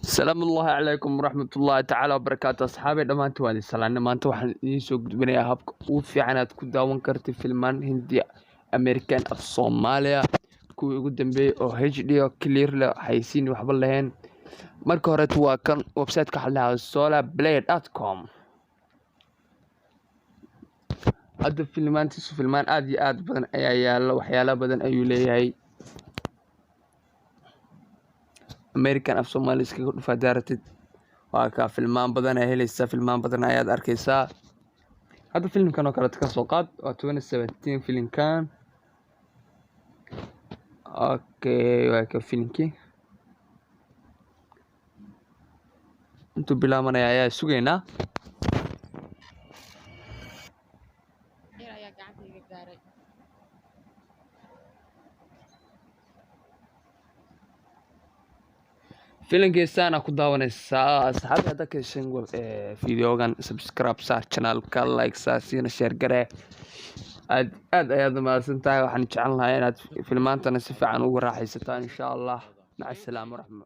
Asalaamu ullaahi calaykum waraxmatullaahi tacaala wabarakaatu. Asxaabay, dhammaantiin waa idin salaanay. Maanta waxaan idiin soo gudbinayaa habka ugu fiican aad ku daawan kartid filmaan Hindiya, American, af Soomaaliya, kuwii ugu dambeeyey oo HD oo clear leh, xayeysiin waxba lahayn. Marka horeet waa kan website-ka, waxaa la dhahaa solaplay.com. Hadda filmaantiisu filmaan aad iyo aad badan ayaa yaala, waxyaala badan ayuu leeyahay. American af Soomaali iskaga dhuf haddaa rabtid, waa kaa, filmaan badan ayaa helaysaa, filmaan badan ayaad arkaysaa. Hadda filimkan oo kaleeto ka soo qaad, waa 2017 filimkan. Okay, waa ka filimkii, intuu bilaabanaya ayaa sugaynaa. Yar ayaa gacantayga gaaray. Filimkiisaana ku daawanaysaa. Asxaabi, hadda ka hesheen videogan, subscribe saar channelka, like saar, siina share garee. Aad aad ayaad mahadsan tahay. Waxaan jecel lahaa inaad filmaantana si fiican ugu raaxaysataan, insha Allah. Maca asalaama waraxma.